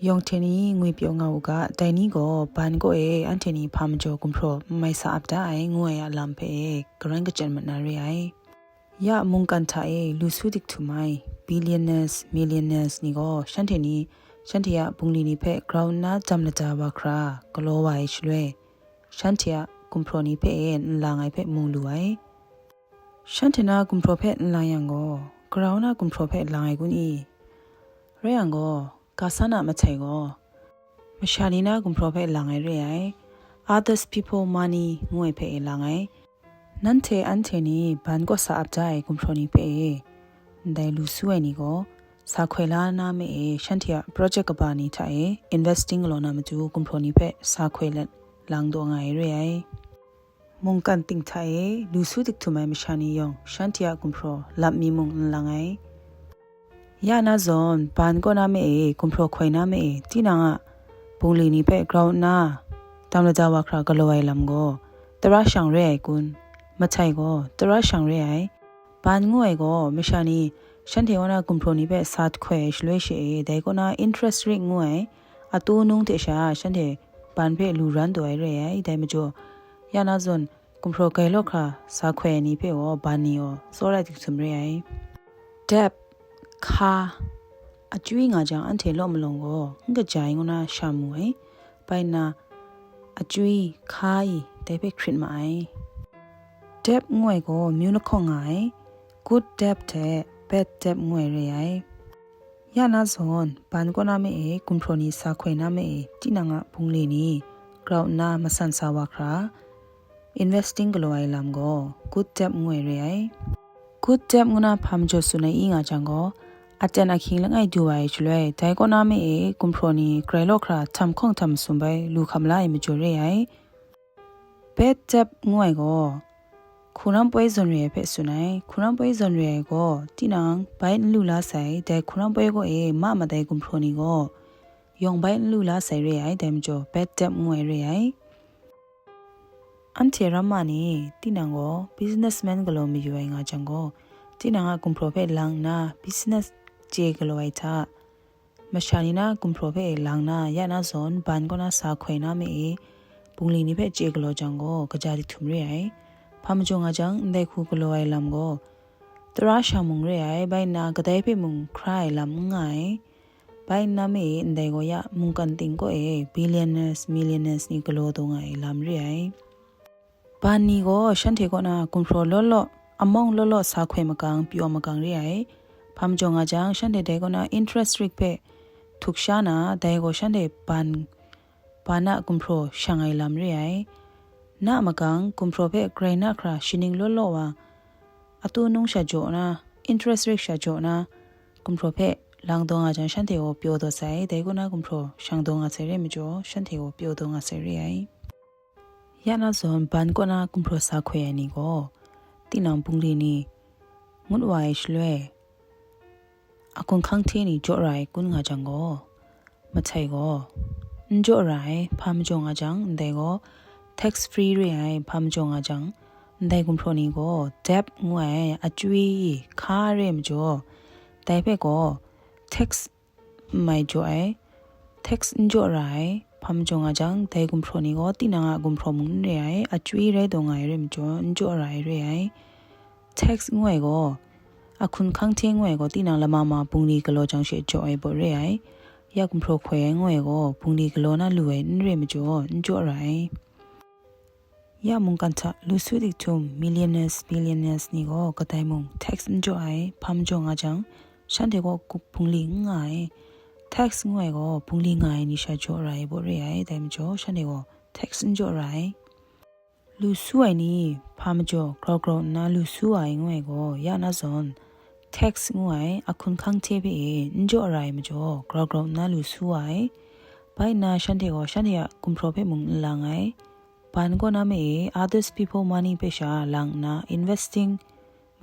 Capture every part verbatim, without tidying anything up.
Yawng hte ni ngwi pyaw nga u ga, dai ni gaw ban kaw e anhte ni hpa majaw gumhpraw n mai sa ap da ai, ngu ai a lam hpe e karan kachyan mat na re ai. Ya mungkan hta e lu su dik htum ai billionaires, millionaires ni gaw shanhte ni, shanhte a bungli ni hpe grau nna dam lada wa hkra galaw wa ai shaloi, shanhte a gumhpraw ni hpe e n lang ai hpe mu lu ai. Shanhte na gumhpraw hpe n lang yang gaw, grau na gumhpraw hpe lang ai kun i? Rai yang gaw, ga sa na mahtai gaw, masha ni na gumhpraw hpe lang ai re ai, others people money ngu ai hpe e lang ai. Nanhte anhte ni ban kaw sa ap da ai gumhpraw ni hpe e, ndai lu su ai ni gaw, sa hkoi la na me e shanhte a project kaba ni hta e investing galaw na matu gumhpraw ni hpe sa hkoi let lang daw nga ai re ai. Mungkan ting hta e lu su dik htum ai masha ni yawng shanhte a gumhpraw lap mi mung n lang ai. Ya na zawn, ban kaw na me e, gumhpraw hkoi na me e, tinang a bungli ni hpe grau nna dam lada wa hkra galaw ai lam gaw, tara shang re ai kun? Mahtai gaw, tara shang re ai. Ban ngu ai gaw, masha ni shanhte kaw na gumhpraw ni hpe sa hkoi ai shaloi she e, dai kaw na interest rate ngu ai, atu nung hte sha shanhte ban hpe lu ran taw ai re ai. Dai majaw, ya na zawn, gumhpraw gai law hkra sa hkoi ai ni hpe gaw ban ni gaw tsawra dik htum re ai. Debt, hka, achywi nga jang anhte law malawng gaw n kaja ai ngu na sha mu ai. Bai nna, achywi, hka i dai hpe hkrit ma ai. Debt ngu ai gaw myu lahkawng nga ai, good debt hte bad debt ngu ai re ai. Ya na zawn, ban kaw na me e, gumhpraw ni sa hkoi na me e, tinang a bungli ni grau nna masan sa wa hkra, investing galaw ai lam gaw good debt ngu ai re ai. Good debt ngu na hpa majaw tsun ai i nga jang gaw, aten ahkying langai du wa ai shaloi, dai kaw na me e, gumhpraw ni grai law hkra htam hkawng htam masum bai lu hkam la ai majaw re ai. Bad debt ngu ai gaw, hkungran poi zawn re ai hpe tsun ai. Hkungran poi zawn re ai gaw, tinang bai n lu la sai, dai hkungran poi kaw e ma mat ai gumhpraw ni gaw, yawng bai n lu la sai re ai, dai majaw bad debt ngu ai re ai. Anhte ramma ni tinang gaw businessman galaw mayu ai nga jang gaw, tinang a gumhpraw hpe lang nna business chye galaw ai hta, masha ni na gumhpraw hpe lang na, ya na zawn ban kaw na sa hkoi na me e, bungli ni hpe chye galaw jang gaw, kaja dik htum re ai. Hpa majaw nga jang, ndai hku galaw ai lam gaw, tara sha mung re ai, bai nna kadai hpe mung hkra ai lam n nga ai. Bai nna me e, ndai gaw ya mungkan ting kaw e billionaires, millionaires ni galaw taw nga ai lam re ai. Ban ni gaw shanhte kaw na gumhpraw law law, amawng law law sa hkoi makang, pyaw makang re ai. Hpa majaw nga jang, shanhte dai kaw na interest rate hpe htuk sha na, dai gaw shanhte ban, ban a gumhpraw shang ai lam re ai. Na makang, gumhpraw hpe grai na hkra shaning law law wa, atu nung sha jaw na, interest rate sha jaw na, gumhpraw hpe lang daw nga jang, shanhte gaw pyaw daw sai, dai kaw na gumhpraw shang daw nga sai re majaw, shanhte gaw pyaw daw nga sai re ai. Ya na zawn, ban kaw na gumhpraw sa hkoi ai ni gaw, tinang bungli ni ngut wa ai shaloi, ahkun hkang hte ni jaw ra ai kun nga jang gaw, mahtai gaw, n jaw ra ai. Hpa majaw nga jang, ndai gaw tax free re ai. Hpa majaw nga jang, ndai gumhpraw ni gaw debt ngu ai, achywi, hka re majaw, dai hpe gaw tax n mai jaw ai, tax n jaw ra ai. Hpa majaw nga jang, dai gumhpraw ni gaw tinang a gumhpraw mung n re ai, achywi rai taw nga ai re majaw, n jaw ra ai re ai. Tax ngu ai gaw, ahkun hkang hte ngu ai gaw, tinang lama ma bungli galaw jang she jaw ai baw re ai. Ya gumhpraw hkoi ai ngu ai gaw, bungli galaw na lu ai n re majaw, n jaw ra ai. Ya mungkan hta lu su dik htum, millionaires, billionaires ni gaw kadai mung tax n jaw ai. Hpa majaw nga jang, shanhte gaw bungli n nga ai. Tax ngu ai gaw bungli nga ai ni sha jaw ra ai baw re ai, dai majaw shanhte gaw tax n jaw ra ai. Lu su ai ni hpa majaw grau grau nna lu su wa ai ngu ai gaw, ya na zawn, tax ngu ai ahkun hkang hte hpe e n jaw ra ai majaw, grau grau nna lu su wa ai. Bai nna shanhte gaw shanhte a gumhpraw hpe mung n lang ai. Ban kaw na me e, others people money hpe sha lang nna investing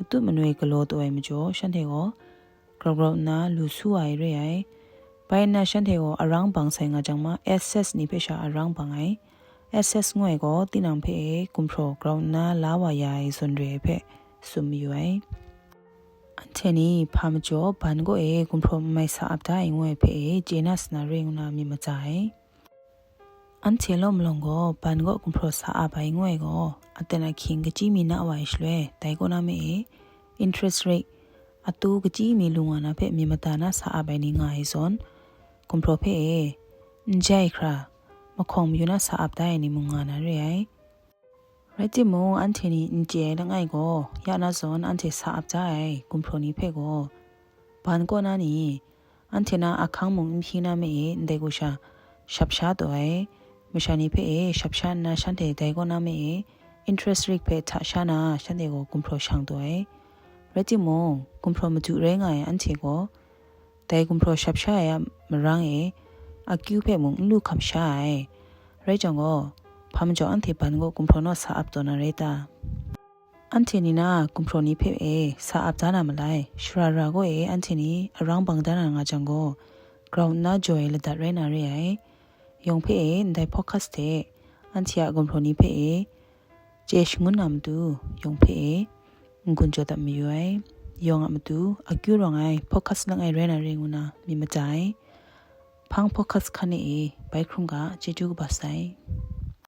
matut manoi galaw taw ai majaw, shanhte gaw grau grau nna lu su wa ai re ai. Bai nna shanhte gaw arang bang sai nga jang ma, assets ni hpe sha arang bang ai. Assets ngu ai gaw tinang hpe e gumhpraw grau nna la wa ya ai zawn re ai hpe tsun mayu ai. Anhte ni hpa majaw ban kaw e gumhpraw mai sa ap da ai ngu ai hpe e chye na sa na re ngu na myit maja ai. Anhte law malawng gaw ban kaw gumhpraw sa ap ai ngu ai gaw, aten ahkying kachyi mi na wa ai shaloi, dai kaw na me e, interest rate, atu kachyi mi lu nga na hpe myit mada na sa ap ai ni nga ai zawn, gumhpraw hpe e, n jai hkra, mahkawng mayu na sa ap da ai ni mung nga na re ai. Rai timung, anhte ni n chye ai langai gaw, ya na zawn anhte sa ap da ai gumhpraw ni hpe gaw, ban kaw na ni, anhte na ahkang mung n hpyi na me e, ndai gu sha shap sha taw ai, masha ni hpe e shap sha nna shanhte dai kaw na me e, interest rate hpe hta sha na shanhte gaw gumhpraw shang taw ai. Rai timung, gumhpraw madu rai nga ai anhte gaw, dai gumhpraw shap sha ai a marang e, akyu hpe mung n lu hkam sha ai. Rai jang gaw, hpa majaw anhte ban gaw gumhpraw naw sa ap taw na rai ta? Anhte ni na gumhpraw ni hpe e sa ap da na malai, shara ra gaw e anhte ni arang bang da na nga jang gaw, grau nna jaw ai ladat rai na re ai. Yawng hpe e ndai focus hte, anhte a gumhpraw ni hpe e chye shangun na matu, yawng hpe e n-gun jaw dat mayu ai. Yawng a matu akyu rawng ai focus langai rai na re ngu na myit maja ai. Hpang focus hkan e e bai hkrum ga, chyeju kaba sai.